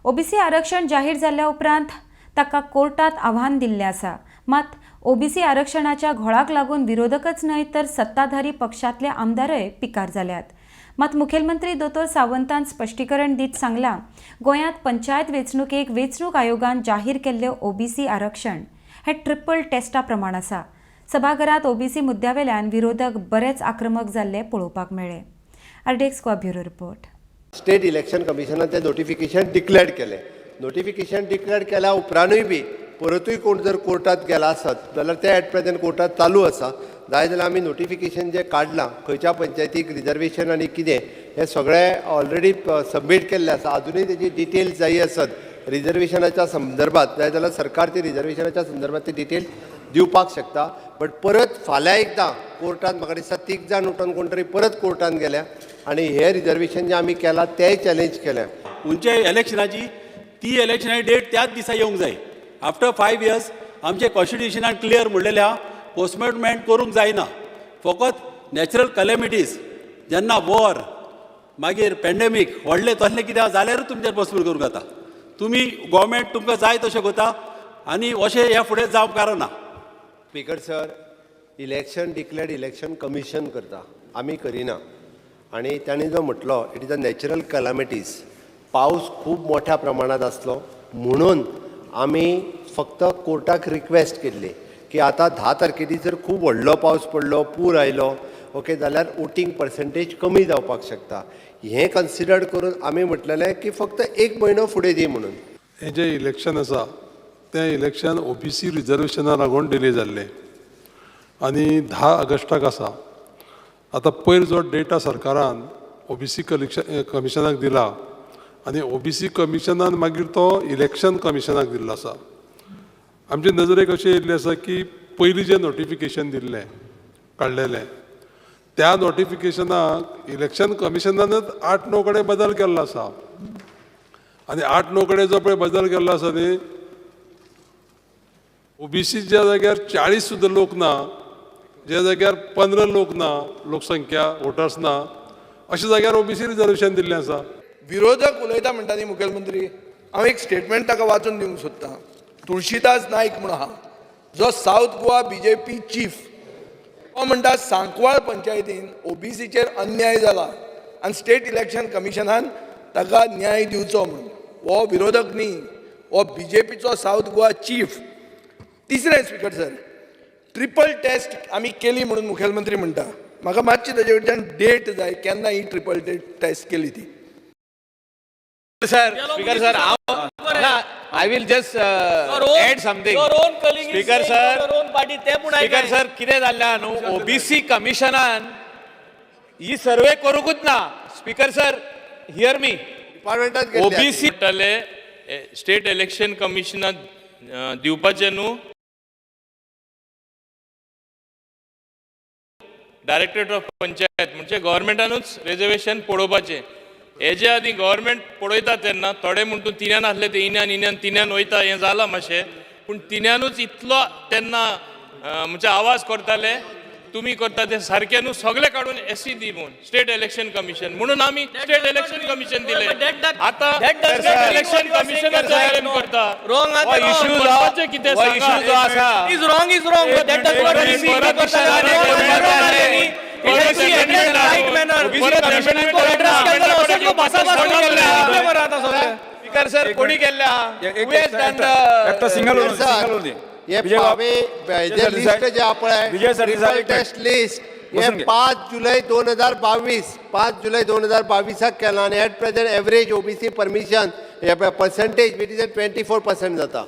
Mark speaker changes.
Speaker 1: OBC आरक्षण जाहीर जाल्ल्या उपरांत ताका कोर्टात आव्हान दिल्लें आसा. मात ओबीसी आरक्षणाच्या घोळाक लागून विरोधकच न्हय तर सत्ताधारी पक्षांतले आमदारय पिकार जाल्यात. मात मुखेलमंत्री दोतोर सावंतान स्पश्टीकरण दीत सांगलां, गोंयांत पंचायत वेंचणुकेक वेंचणूक आयोगान जाहीर केल्लें ओबीसी आरक्षण हें ट्रिपल टेस्टा प्रमाण आसा. सभाघरांत ओबीसी मुद्द्यावेल्यान विरोधक बरेच आक्रमक जाल्ले पळोवपाक मेळ्ळे. RDX Goa bureau report.
Speaker 2: State election कमिशनान तें नोटिफिकेशन डिक्लेअर केलें. नोटिफिकेशन डिक्लेअर केल्या उपरांतूय बी परतूय कोण जर कोर्टात गेला आसत जाल्यार तें एट प्रेझेंट कोर्टात चालू आसा. जाय जाल्यार आमी नोटिफिकेशन जें काडलां, खंयच्या पंचायतीक रिजर्वेशन आनी कितें हें सगळें ऑलरेडी सबमीट केल्लें आसा. अजुनूय तेजी डिटेल्स जायी आसत रिजर्वेशनाच्या संदर्भात जाय जाल्यार सरकार ती रिजर्वेशनाच्या संदर्भात ती डिटेल दिवपाक शकता. बट परत फाल्यां एकदां कोर्टान, म्हाका दिसता, तीग जाण उठून कोण तरी परत कोर्टान गेल्या आनी हें रिजर्वेशन जें आमी केलां तेंय चॅलेंज केलें.
Speaker 3: खंयचे इलेक्शनाची ती इलेक्शनाची डेट त्याच दिसा येवंक जाय. आफ्टर 5 इयर्स आमचे कॉन्स्टिट्युशनान क्लियर म्हणलेलें आहा, पोस्टपोनमेंट करूंक जायना. फकत नॅचरल कलेमिटीज, जेन्ना वॉर, मागीर पॅन्डेमीक व्हडलें तसलें कितें आसा जाल्यारूच तुमचेर पोस्टपोन करूंक जाता. तुमी गोवोरमेंट तुमकां जाय तशें करता आनी अशें ह्या फुडें जावंक कारण ना.
Speaker 2: Speaker sir, election declared Election Commission करता, आमी करिना. आनी ताणें जो म्हटलो, it is a natural calamities, पावस खूब मोठ्या प्रमाणांत आसलो म्हणून आमी फक्त कोर्टाक रिक्वेस्ट केल्ली की आतां 10 तारखेर जर खूब व्हडलो पावस पडलो, पूर आयलो, ओके, जाल्यार वोटींग पर्संटेज कमी जावपाक शकता. हें कन्सिडर करून आमी म्हटलेलें की फक्त एक म्हयनो फुडें दी म्हणून.
Speaker 4: हें जें इलेक्शन आसा तें इलेक्शन ओबीसी रिजर्वेशना लागून डिले जाल्लें आनी 10 ऑगस्टाक आसा. आतां पयर जो डेटा सरकारान ओबीसी कलेक्शन कमिशनाक दिला आनी ओबीसी कमिशनान मागीर तो इलेक्शन कमिशनाक दिल्लो आसा. आमचे नजरेक अशें येयल्लें आसा की पयलीं जें नोटिफिकेशन दिल्लें, काडलेलें, त्या नोटिफिकेशनाक इलेक्शन कमिशनानच आठ णव कडेन बदल केल्लो आसा. आनी आठ णव कडेन जो पळय बदल केल्लो आसा न्ही, ओबीसीच्या जाग्यार 40 सुद्दां लोक ना, ज्या जाग्यार 15 लोक ना, लोकसंख्या वोटर्स ना, अशा जाग्यार ओबीसी रिजर्वेशन दिल्लें आसा.
Speaker 5: विरोधक उलयता म्हणटा न्ही मुखेलमंत्री, हांव एक स्टेटमेंट ताका वाचून दिवंक सोदतां. तुळशीदास नायक म्हणून आहा, जो सावथ गोवा बीजेपी चीफ, तो म्हणटा, सांकवाळ पंचायतीन ओबीसीचेर अन्याय जाला आनी स्टेट इलेक्शन कमिशनान ताका न्याय दिवचो म्हणून. हो विरोधक न्ही, हो बीजेपीचो सावथ गोवा चीफ. तिसरें, स्पिकर सर, ट्रिपल टेस्ट आमी केली म्हणून मुखेलमंत्री म्हणटा. म्हाका मातशी ताजे कडच्यान डेट जाय, केन्ना ही ट्रिपल टेस्ट केली ती.
Speaker 6: सर, स्पीकर सर, हांव ना, I will just add something.
Speaker 7: Your own colleague is
Speaker 6: speaker
Speaker 7: saying
Speaker 6: sir,
Speaker 7: your own party, ते पूण
Speaker 6: स्पीकर सर, कितें जाल्लें आहा न्हू, ओबीसी कमिशनान ही सर्वे करूंकूच ना. स्पीकर सर, here मी.
Speaker 2: डिपार्टमेंटात.
Speaker 6: ओबीसी
Speaker 8: म्हणटाले स्टेट इलेक्शन कमिशनाक दिवपाचें न्हू, डायरेक्टरेट ऑफ पंचायत म्हणजे गव्हर्मेंटानूच रिजर्वेशन पळोवपाचें. हेजे आदीं गव्हर्मेंट पळयता तेन्ना थोडे म्हण तूं तिन्यान आसले ते इन्यान इन्यान तिन्यान वयता, हें जालां मातशें. पूण तिन्यानूच इतलो तेन्ना म्हणजे आवाज करताले, तुमी करता ते सारकें न्हू, सगळे काडून एससी दी म्हूण, स्टेट इलेक्शन कमिशन म्हणून. आमी स्टेट इलेक्शन कमिशन दिले. आतां इलेक्शन कमिशनाचें करता.
Speaker 7: रॉंग.
Speaker 6: हो इश्यू जो
Speaker 8: म्हणपाचें कितें
Speaker 6: हो
Speaker 8: सांगा.
Speaker 6: इश्यू जो आसा
Speaker 7: is wrong is wrong. That does not right manner.
Speaker 6: Speaker sir, कोणी केल्लें आहा? Who has done the-
Speaker 9: एकटा सिंगल
Speaker 2: सर,
Speaker 9: सिंगल उरली.
Speaker 2: हे पावे जे लिस्ट जे आहा पळय,
Speaker 9: विजय सरदेसाय,
Speaker 2: ट्रिपल
Speaker 9: एक मिनिट.
Speaker 2: टेस्ट लिस्ट हे
Speaker 9: बसून घे.
Speaker 2: 5 जुलय 2022, 5 जुलय 2022 केला आनी at present average OBC permission percentage, it is 24% जाता.